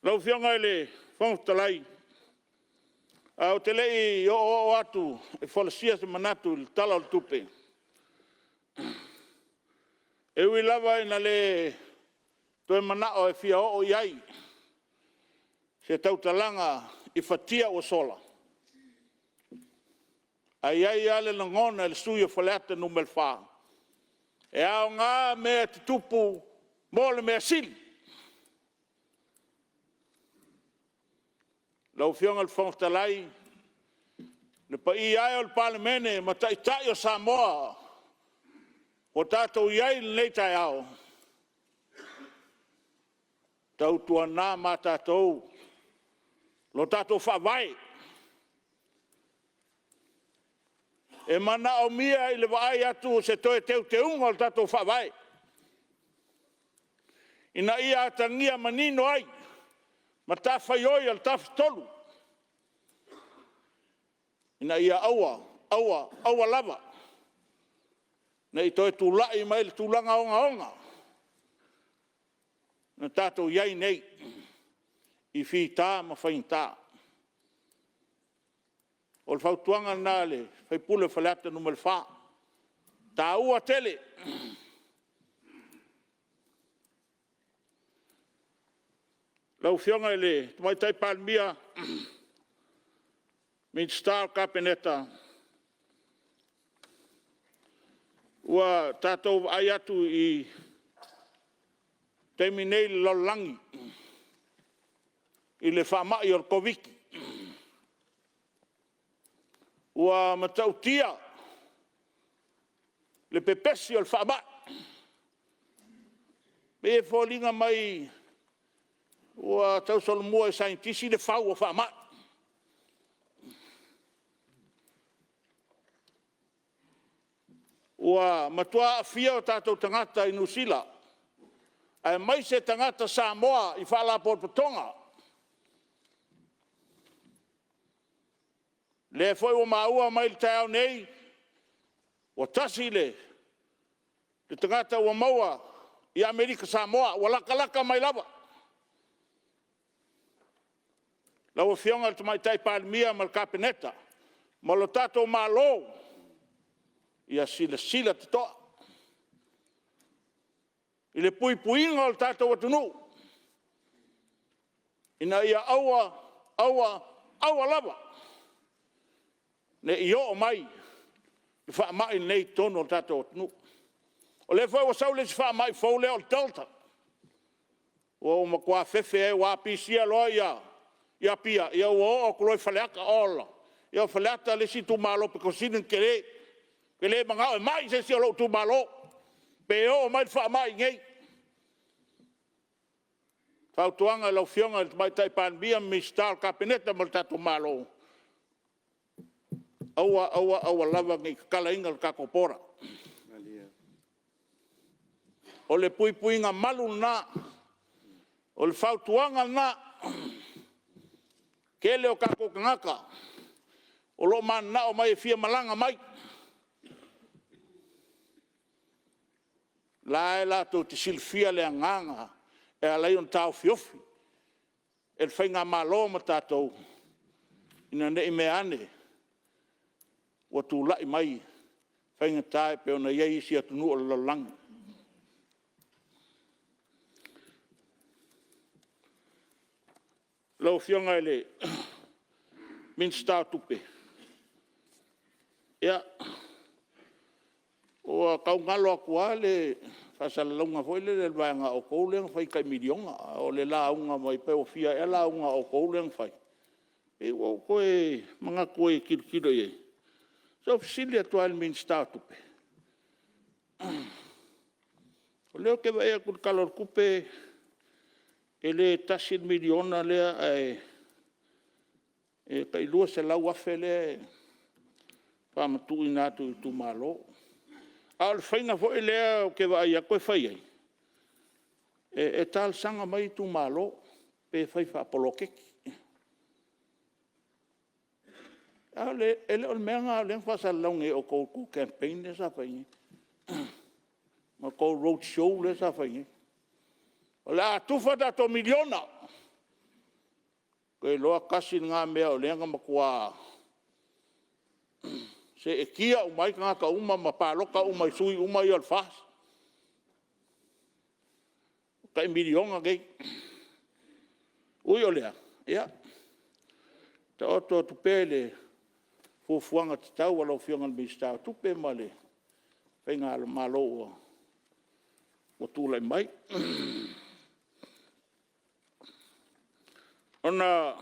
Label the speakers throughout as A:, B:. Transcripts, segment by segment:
A: Lau Afioga i le Fofoga Fetalai, ae ou te le i oooo atu e folasia se manatu i le Tala o le Tupe, e ui lava ina le toe manao e fia oo i ai se tautalaga i fatia ua sola, ae i ai lava le lagona i le sui usufono o Faleata Nu.4, e aoga mea e tutupu mo le mea sili. Lau Afioga i le Fofoga Fetalai, le paia e o le Palemene ma Taitai o Samoa ua tatou i ai i lenei taeao, tautuana ma tatou lo tatou Faavae. E manaomia i le vaai atu se toe teuteuga o le tatou Faavae, ina ia atagia manino ai matafaioi a le Tafatolu, ina ia aua, aua, aua lava ne i toe tulai mai le tulaga ogaoga na tatou i ai nei i fita ma faigata. O le fautuaga lena a le sui usufono o Faleata Nu.4, e taua tele. Lau Afioga i le Tamaitai Palemia, Minisita o le Kapeneta, ua tatou vaai atu i taimi nei i le lalolagi i le faamai o le Koviti-19, ua matautia le pepesi o le faamai. E pei e foliga mai ua tausolomua i saienitisi le fau o faamai. Ua matua aafia o tatou tagata i Niu Sila, aemaise tagata Samoa i Faalapotopotoga. O lea foi ua maua mai i le taeao nei, ua tasi le tagata ua maua i Amerika Samoa, ua latalata mai lava. Lau Afioga i le Tamaitai Palemia ma le Kapeneta ma lo tatou Malo, ia silasila totoa i le puipuiga o le tatou atunuu, ina ia aua, aua, aua lava ne i oo mai le faamai lenei i totonu o le tatou atunuu. O lea foi ua sau le isi faamai fou lea o le Delta, ua matua fefe ai, aua a pisia loa Apia, ia ua oo atu loa i Faleata. Ola! Ia o Faleata le isi itumalo aupito sili ona tele. Ou te le manao e mai se isi o lou itumalo, pe oo mai le faamai i inei. Fautuaga i lau Afioga i le Tamaitai Palemia ma Minisita o le Kapeneta ma le tatou Malo, aua, aua, aua lava ne i tatalaina le tatou border. O le puipuiga malu lena, o le fautuaga lena. O le tele o tatou tagata o lo o mananao mai e fia malaga mai, o la e latou te silafia le agaga e ala ai ona taofiofi e le faigamalo ma tatou, ina ne i meaane ua tulai mai faigata e pei ona i ai isi atunuu o le lalolagi. Lau Afioga i le Minisita o Tupe, ia, ua tau galo atu lava le faasalalauga foi lele a le vaega a outou lea na fai tai $1 miliona, o le lauga mai pe ua fia ea lauga a outou lea na fai. Pei ua ou toe manatu ai e tilotilo i ai. Se i ou fesili atu lava i le Minisita o Tupe, o lea ou te vaai atu i le Tala o le Tupe e le $1 miliona lea ae tai $200,000 lea e faamatuuina atu i itumalo. A o le faiga foi lea ou te vaai atu e fai ai, e talosaga mai itumalo pe fai faapoloketi. E le o le mea lena o lea na faasalalau nei e outou i le tou campaign lea sa fai nei ma tou roadshow lea sa fai nei, o le a tufa tatou $1 miliona. Ou te iloa tasi lena mea o lea na matua seetia uma ai tagata uma ma palota uma i sui uma ia o le FAST, tai $1 miliona nei. Ui o lea, ia taoto atu pea i le fuafuaga tatau a lau Afioga i le Minisita o Tupe ma le faigamalo ua tulai mai. Ona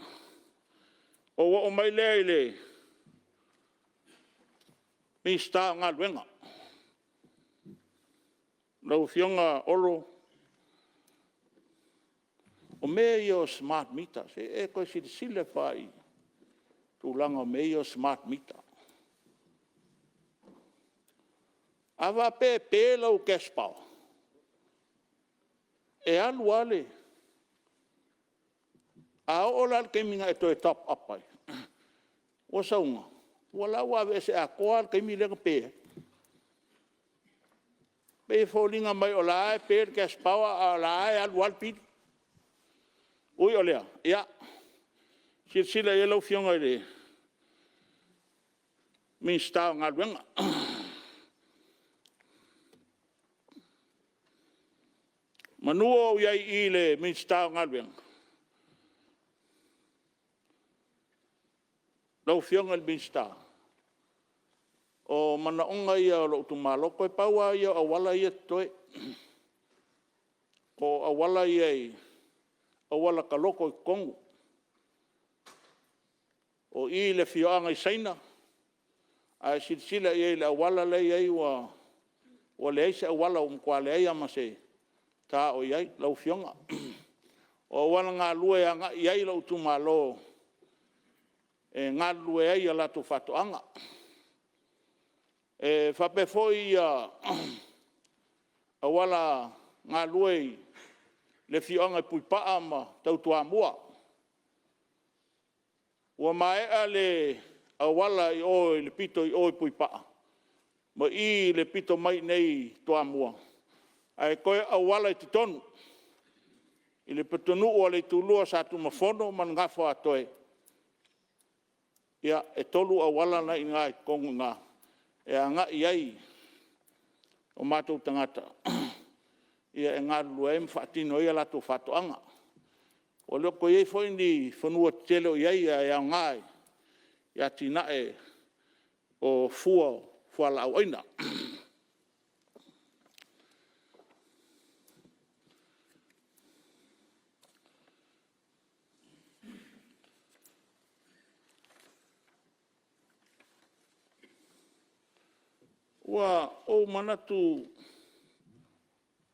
A: ou oo mai lea i le Minisita o Galuega. Lau Afioga Olo, o mea ia o smart meter, se i e toe silasila ane lava i tulaga o mea ia o smart meter. A faapea e pe lau cash power, e alu lava le… A oo la i le taimi na e toe top up ai, ua sauga, o la ua aveese atoa lava le taimi lea na pe ai. E pei e foliga mai o la e pe le cash power a o la e alu lava le pili. Ui o lea, ia silasila i ai lau Afioga i le Minisita o Galuega. Manu o ou i ai i le Minisita o Galuega, lau Afioga i le Minisita, o manaoga ia o lou itumalo, toe pau lava ia o auala ia e totoe, o auala ia auala taloto i totonu. O i i le afioaga i Saina, a e silasila i ai i le auala la e i ai ua leai se auala, ua matua leai lava ma se ta o i ai lau Afioga. O auala galue e agai i ai lou itumalo e galulue ai i a latou faatoaga. E faapea foi auala galue i le afioaga i Puipaa ma tau Toamua. Ua maea le auala i o i le pito i o i Puipaa ma i i le pito mai i inei i Toamua, ae toe o auala i totonu i le pitonuu o Leitulua i Satunumafono ma le Gafaatoe. Ia, e 3 auala na e i totonu i ina e agai i ai o matou tagata e galulue ai ma faatino ai a latou faatoaga. Ua le o toe i ai foi ni fanua tetele o i ai ae aoga i atinae o fua o fualaau aina. Ua ou manatu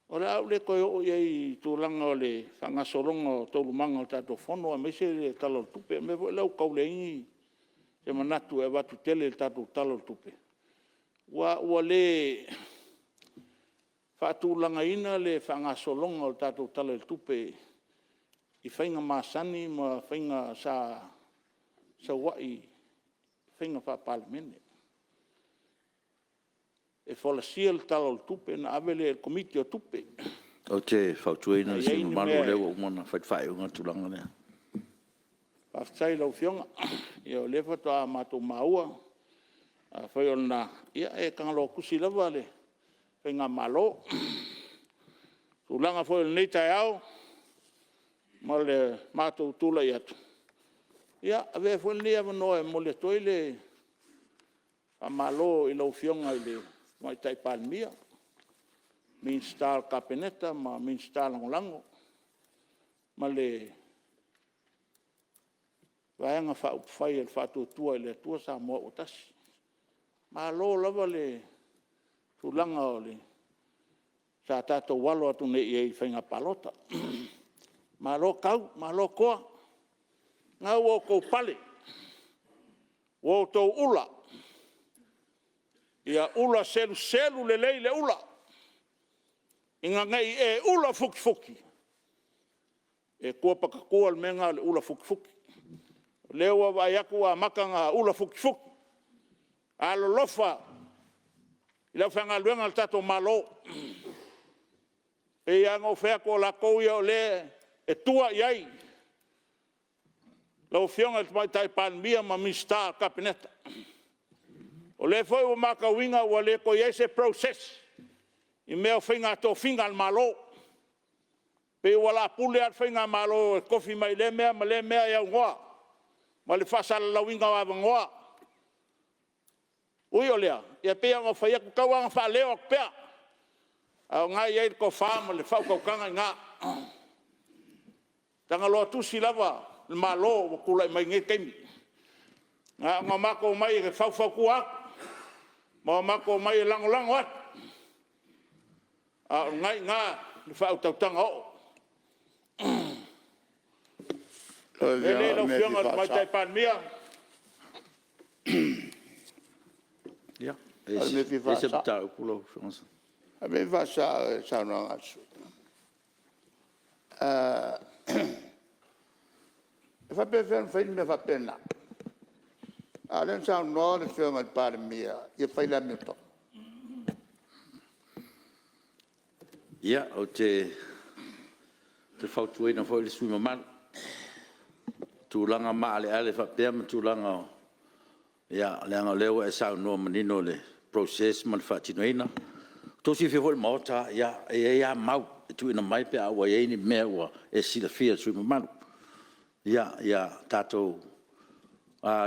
A: o le a ou le toe oo i ai i le tulaga o le faagasologa o taualumaga o le tatou Fono aemaise le Tala o le Tupe. O le mea foi lea ua tau leai se manatu e avatu tele i le tatou Tala o le Tupe, aua ua le faatulagaina le faagasologa o le tatou Tala o le Tupe i faiga masani ma faiga sa sau ai, faiga faa-Palemene. E folasia le Tala o le Tupe ona ave lea i le Komiti o Tupe. Ou te fautuaina le sui usufono mamalu, o lea ua uma ona fai le faaiuga i le tulaga lea. Faafetai i lau Afioga. Ia o lea faatoa matou maua, afai o lena, ia e tagaloatusi lava le faigamalo. O tulaga foi o lenei taeao ma le matou tulai atu, ia, avea foi lenei avanoa e momoli atu ai le faamalo i lau Afioga i le Tamaitai Palemia, Minisita o le Kapeneta ma Minisita Lagolago ma le Vaega Faaupufai o le Faatuatua i le Atua Samoa ua Tasi. Malo lava le tulaga sa tatou alo atu nei i ai i faiga palota. Malo tau, malo toa. O lena ua outou pale, ua outou ula, ia ula seluselu lelei le ula, ina ne i e ula futifuti e tua patatua le mea lena o le ula futifuti. O lea ua vaai atu ua amata ona ula futifuti. Alolofa i le aufaigaluega a lo tatou Malo. E pei lava ona ou fai atu o latou ia o lea e tua i ai Lau Afioga i le Tamaitai Palemia ma Minisita o le Kapeneta. O lea foi ua matauina ua le toe i ai se process i mea o faiga tofiga a le Malo. E pei o le a pule lava le Faigamalo e tofi mai lea mea ma lea mea e aunoa ma le faasalalauina o avanoa. Ui o lea, e pei lava ona ou fai atu, e tau lava ina faaleo atu pea, a o lena e i ai le tofa ma le faautautaga i ina. E tagaloa tusi lava le Malo ua tulai mai i lenei taimi. Na ona matou omai e faufautua atu, ma o matou omai e lagolago atu, a o lena e i ina le faautautaga oo. O le mea lea lau Afioga i le Tamaitai Palemia.
B: Ia, e i ai se mataupu lau Afioga? O le mea e fia faasao i le saunoaga a le sui usufono. E faapefea ona fai le mea faapena, a o lea na saunoa le Afioga i le Palemia ia fai le amiotonu? Ia, ou te fautuaina foi le sui usufono mamalu, tulaga maaleale faapea ma tulaga o…Ia leaga o lea ua e saunoa manino i le process ma le faatinoina. Ua outou silafia foi le Maota, e i ai lava mau e tuuina mai pe a ua i ai ni mea ua e silafia le sui usufono mamalu. Ia tatou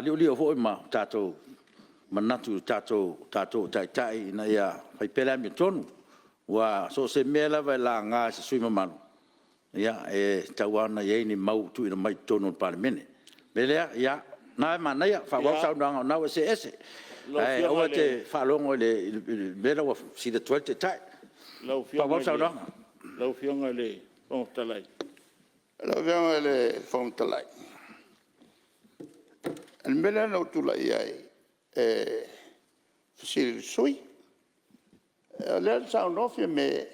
B: liolio foi ma tatou manatu o tatou o taitai ina ia fai pea le amiotonu. Aua so o se mea lava e laga e se sui usufono mamalu, e tatau lava ona i ai ni mau e tuuina mai i totonu o le Palemene. O le mea lea, o lena e manaia, faaauau le saunoaga o lena ua e see ese. Ae aua e te faalogo i le mea la ua fesili atu ai le Taitai. Faaauau le saunoaga.
A: Lau Afioga i le Fofoga Fetalai... Lau Afioga i le Fofoga Fetalai, o le mea lea na ou tulai ai e fesili i le sui usufono. O lea na saunoa Fiame,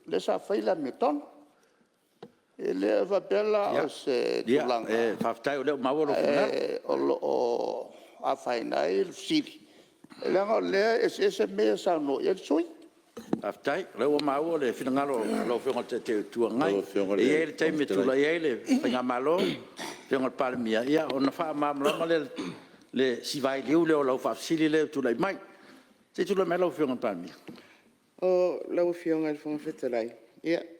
A: o lea sa fai le amiotonu. E le faapea la o se tulaga
B: Ia faafetai o lea ua maua lou finagalo.
A: ae o lo o afaina ai le fesili, leaga o lea e eseese mea ia e saunoa i ai le sui usufono.
B: Faafetai o lea ua maua le finagalo o lau Afioga i le Taitai o le Itu Agai. E i ai le taimi e tulai ai le Faigamalo, le Afioga i le Palemia, ona faamalamalama lea o si vailiu lea o lau faafesili lea ua tulai mai. Se i tulai mai lau Afioga i le Palemia.
C: Lau Afioga i le Fofoga Fetalai,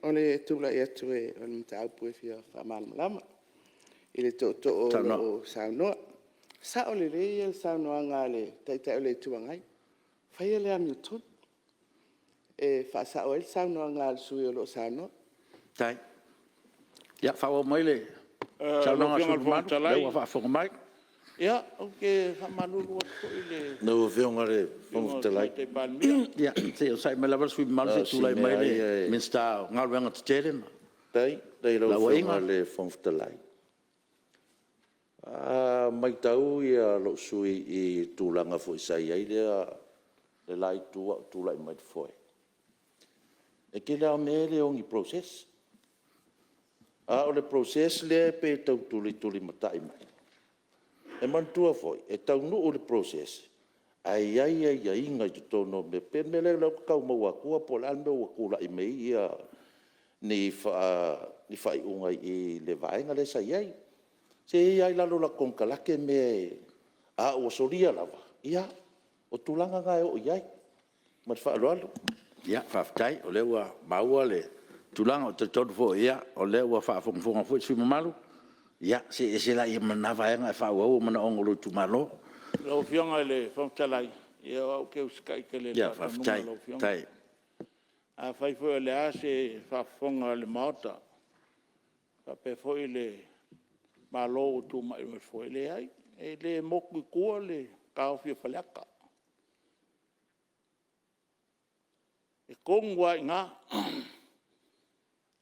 C: o le tulai atu o le mataupu e fia faamalamalama i le tootoo o lo o saunoa. E sao lelei le saunoaga a le Taitai o le Itu Agai, faia le amiotonu, e faasao ai le saunoaga a le sui usufono o lo o saunoa.
B: Faafetai. Ia faaauau mai le saunoaga a le sui usufono mamalu, o lea ua faafofoga mai.
A: Ia, ou te faamalulu atu foi i le
D: Lau Afioga i le Fofoga Fetalai...
A: Tamaitai Palemia.
B: Ia se i onosai mai lava le sui usufono mamalu se i tulai mai le Minisita o Galuega Tetele ma
D: Faafetai i lau Afioga i le Fofoga Fetalai. A matau lou sui usufono i le tulaga foi sa i ai le la Itu a o tulai mai i le foe, e tele lava o mea e le o ni process. A o le process lea e pei e tau tulitulimatai mai. E manatua foi, e taunuu le process, ae i ai aiaiga i totonu o mea, e pei o le mea lea ou te tau maua atua po o le a le mea ua tulai mai ai ni faaiuga i le vaega lea sa i ai. Se e i ai lava i lalo o latou konekarate mea e…a ua solia lava, ia o tulaga na e oo i ai. Ma le faaaloalo.
B: Ia faafetai o lea ua maua le tulaga, ou te talitonu foi o lea ua faafogafoga foi le sui usufono mamalu. Ia see ese laia ma lena vaega ae faaauau ou manaoga o lou itumalo.
A: Lau Afioga i le Fofoga Fetalai, ia o au ou te usitai tele i le faatonuga a lau Afioga. Afai foi o le a se faafofoga a le Maota faapea foi le Malo ua tulai mai foi, e leai, e le motu i tua le taofi o Faleata. E tonu lava i ina.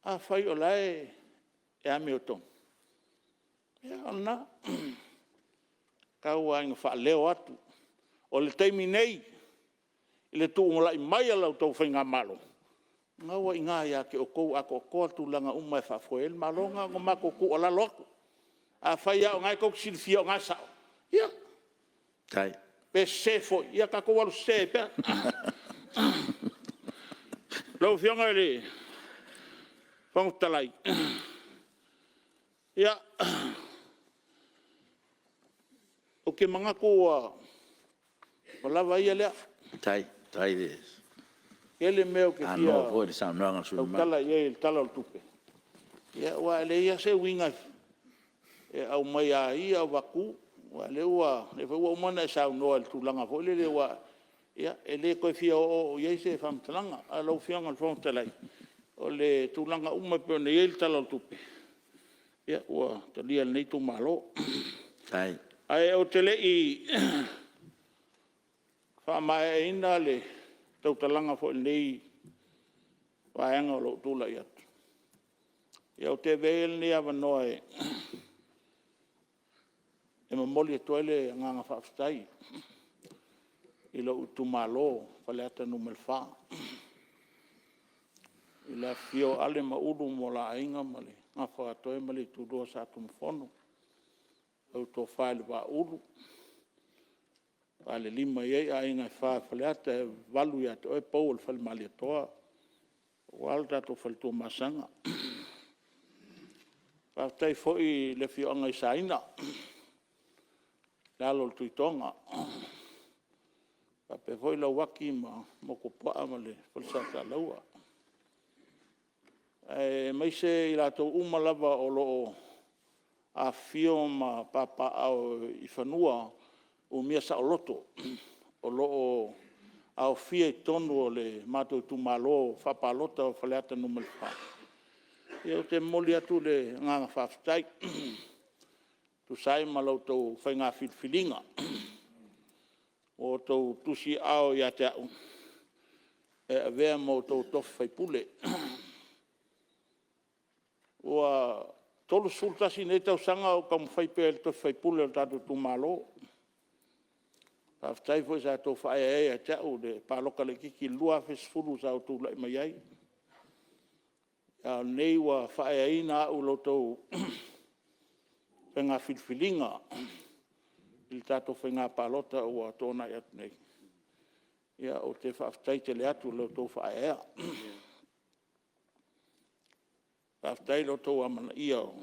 A: Afai o la e amiotonu, ia o lena. Tau lava ina faaleo atu, o le taimi nei i le tulai mai o la outou Faigamalo, o lena ua i ina ia te outou atoatoa tulaga uma e faafoe ai le Malo. Na ona matou tuualalo atu, afai lava o lena tou te silafia o lena e sao, ia, pe sese foi, ia tatou alu sese ai pea. Lau Afioga i le Fofoga Fetalai, ia… te manatu ua lava ia lea.
B: Faafetai.
A: E tele mea ou te fia
B: Anoa foi i le saunoaga a le sui usufono mamalu.
A: tautala i ai i le Tala o le Tupe, aua e leai lava se uiga e aumaia ai avatu, aua o lea foi ua uma ona e saunoa i le tulaga foi lele ua… ia e le toe fia oooo i ai se faamatalaga. Lau Afioga i le Fofoga Fetalai, o tulaga uma e pei ona i ai le Tala o le Tupe, ia ua talia e lenei itumalo.
B: Faafetai.
A: Ae ou te le i faamaeaina le tautalaga foi i lenei vaega o lou tulai atu, ia ou te avea ia lenei avanoa e momoli atu ai le agaga faafetai i lou itumalo o Faleata 4, i le afifio o Ale ma Ulu ma o la Aiga ma le Gafa o Aatoe ma le Itulua o Sa Tunumafono, lau Tofa i le Vaaulu, Falelima i ai Aiga e Fa o Faleata, e 8 ia te oe pou o le Fale Malietoa aua le tatou fale Tuamasaga. Faafetai foi i le afioaga i Saina, le alo o le Tuitoga, faapea foi Lauaki ma Motuopuaa ma le falesa Saleaua, aemaise i latou uma lava o lo o afifio ma papaaao i fanua umia saoloto o lo o aofia i totonu o le matou itumalo faapalota o Faleata 4. Ia ou te momoli atu le agaga faafetai e tusa ai ma la outou faiga filifiliga ua outou tusiaao ia te au e avea ma outou tofi faipule. Ua 31 nei tausaga o ou taumafai pea i le tofi faipule o le tatou itumalo. Faafetai foi sa outou faaeaea ia te au i le palota laitiiti i le 2010 sa ou tulai mai ai, a o lenei ua faaeaina au i la outou faiga filifiliga i le tatou faiga palota ua tuanai atu nei. Ia ou te faafetai tele atu i la outou faaeaea. Faafetai i lo outou amanaia o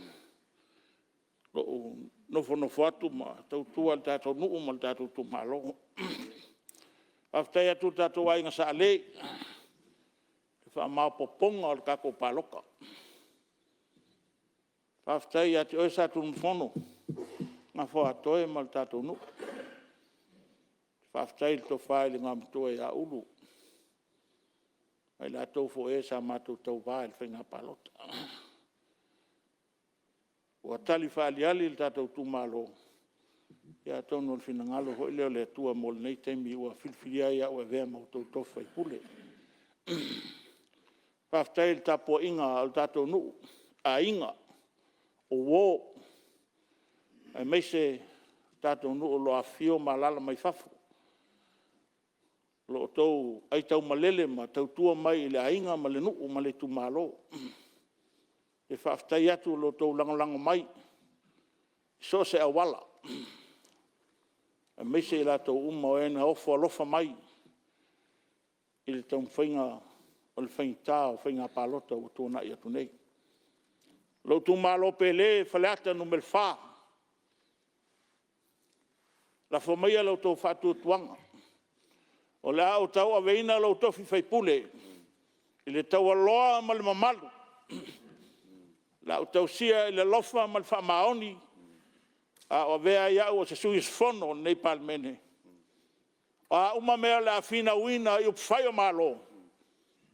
A: lou nofonofo atu ma tautua le tatou nuu ma le tatou itumalo. Faafetai atu i le tatou Aiga Sa Ale i le faamaopoopoga o le tatou palota. Faafetai ia te oe Satunumafono Gofoatoe ma le tatou nuu. Faafetai i le Tofa i le Igoamatua ia Ulu ma i latou foi o e sa matou tauva i le faiga palota. Ua tali faaaliali le tatou itumalo, ia atonu o le finagalo foi lea o le Atua mo lenei taimi ua filifilia ai au e avea ma outou tofi faipule. Faafetai i le tapuaiga a le tatou nuu, aiga, o uo, aemaise le tatou nuu o lo o afifio ma alaala mai fafo. O lo outou aitaumalele ma tautua mai i le aiga ma le nuu ma le itumalo. E faafetai atu i lo outou lagolago mai i so o se auala, aemaise i latou uma o e na ofo alofa mai i le taumafaiga o le faigata o faiga palota ua tuanai atu nei. Lou itumalo pele Faleata 4, lafo maia lo outou faatuatuaga, o le a ou tauaveina lou tofi faipule i le taualoa ma le mamalu. O le a ou tausia i le alofa ma le faamaoni a o avea ai au o se sui usufono o lenei Palemene. O a uma mea o le a finauina i upufai o Malo,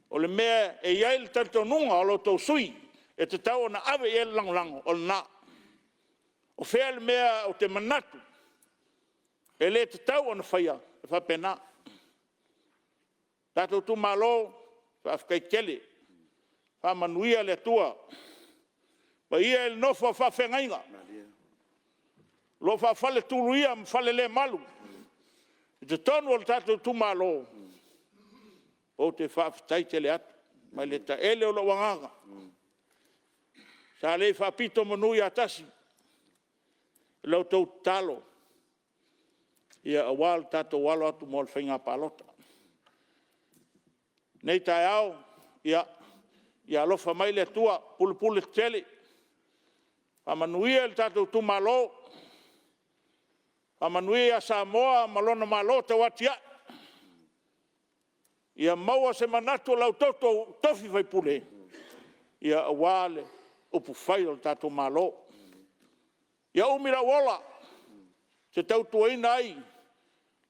A: o le mea e i ai le talitonuga o lo outou sui usufono e tatau ona ave i ai le lagolago, o lena. O fea le mea ou te manatu e le tatau ona faia, e faapena. Le tatou itumalo, faafetai tele. Faamanuia le Atua. Le paia i le nofo a faafeagaiga o lo o faafaletuluia ma falelemalu i totonu o le tatou itumalo, ou te faafetai tele atu mai le taele o lou agaga. Sa le faapito manu ia tasi i la outou tatalo aua lo tatou alo atu mo le faiga palota. I lenei taeao, ia alofa mai le Atua pulepule tetele, faamanuia i lo tatou itumalo. Faamanuia ia Samoa ma lona Malo tauatiae, ia maua se manatu o la outou tofi faipule aua le upufai o le tatou Malo. Ia umi lou ola ou te tautuaina ai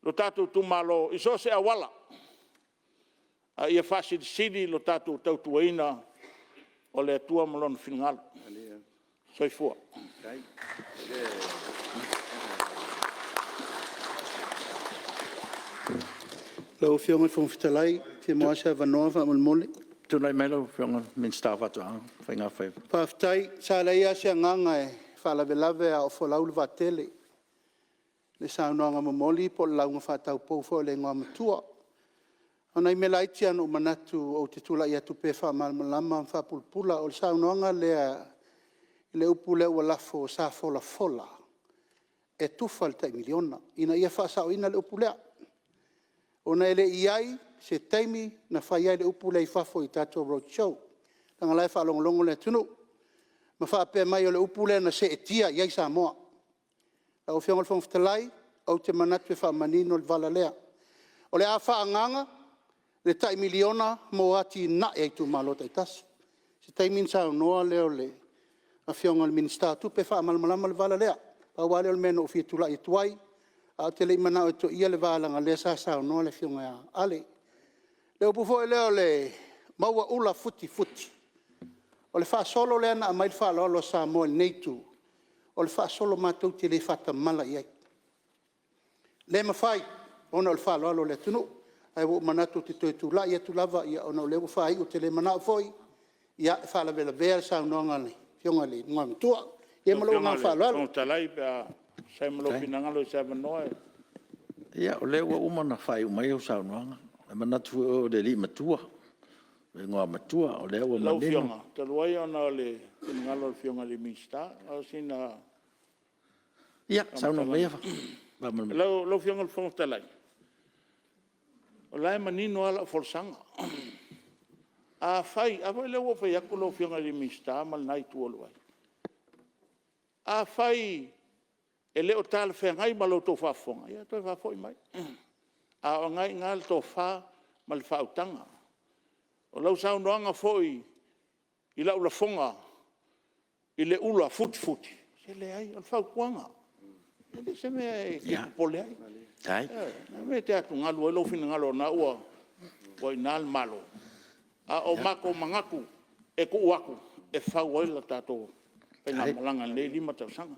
A: lo tatou itumalo i so o se auala, a ia faasilisili le tatou tautuaina o le Atua ma Lona finagalo. Soifua.
E: Lau Afioga i le Fofoga Fetalai, pe fia maua lava se avanoa faamolemole.
B: Tulai mai lau Afioga i le Minisita o Faatoaga ma Faiga Faiva.
E: Faafetai. Sa leai lava se agaga e faalavelave a o folau le vaatele i le saunoaga momoli po o le lauga faataupou foi a le Igoamatua. O nai mea laiti lava na ou manatu ou te tulai atu pea e faamalamalama ma faapulapula. O le saunoaga lea i le upu lea ua lafo sa folafola e tufa le tai $1 miliona, ina ia faasaoina le upu lea, ona e le i i ai se taimi na fai ai le upu lea i fafo i tatou roadshow, leaga o la e faalogologo le atunuu ma faapea mai o le upu lea na seetia i ai Samoa. Lau Afioga i le Fofoga Fetalai, ou te manatu e faamanino le vala lea. O le a faaagaaga le tai $1 miliona mo atinae a itumalo taitasi. O se taimi ona saunoa lea o le Afioga i le Minisita o Tupe e faamalamalama le vala lea. Pau lava lea o le mea na ou fia tulai atu ai, ae ou te le i manao e toia le va leaga o lea sa saunoa le Afioga ia Ale. O le upu foi lea o le maua ula futifuti, o le faasolo lea na aumai le faaaloalo a Samoa i lenei itu, o le faasolo matou te le faatamala i ai. E le mafai ona o le faaaloalo a le atunuu. Ae ua ou manatu ou te toe tulai atu lava ona o lea ua faaiu, ou te le manao foi e faalavelavea le saunoaga a le Afioga i le Igoamatua. Ia ma lou
A: Lau
E: agaga
A: Afioga i le
E: faaaloalo.
A: Fofoga Fetalai pe a tusa ai ma lou finagalo i se avanoa.
B: Ia, o lea ua uma ona faaiu mai lau saunoaga. E manatu foi o oe o le alii matua, le Igoamatua, o lea ua
A: Lau
B: manino.
A: Afioga, talu ai ona o le finagalo o le Afioga i le Minisita, na o sina
B: Ia, saunoa maia.
A: Lau Afioga i le Fofoga Fetalai, o la e manino lava lau folasaga. Afai, a foi lea ua ou fai atu lau Afioga i le Minisita ma lena itu o le vai, afai e le o talafeagai ma la outou faafofoga, ia toe faafoi mai, a o lena e i ina le tofa ma le faautaga. O lau saunoaga foi i lau lafoga i le ula futifuti, se leai, o le fautuaga, e le o se mea e te popole ai. Ioe. O le a le mea e te atugalu ai lou finagalo o lena ua i ina le Malo, a o matou manatu e tuu atu e fau ai le tatou faigamalaga i lenei 5 tausaga.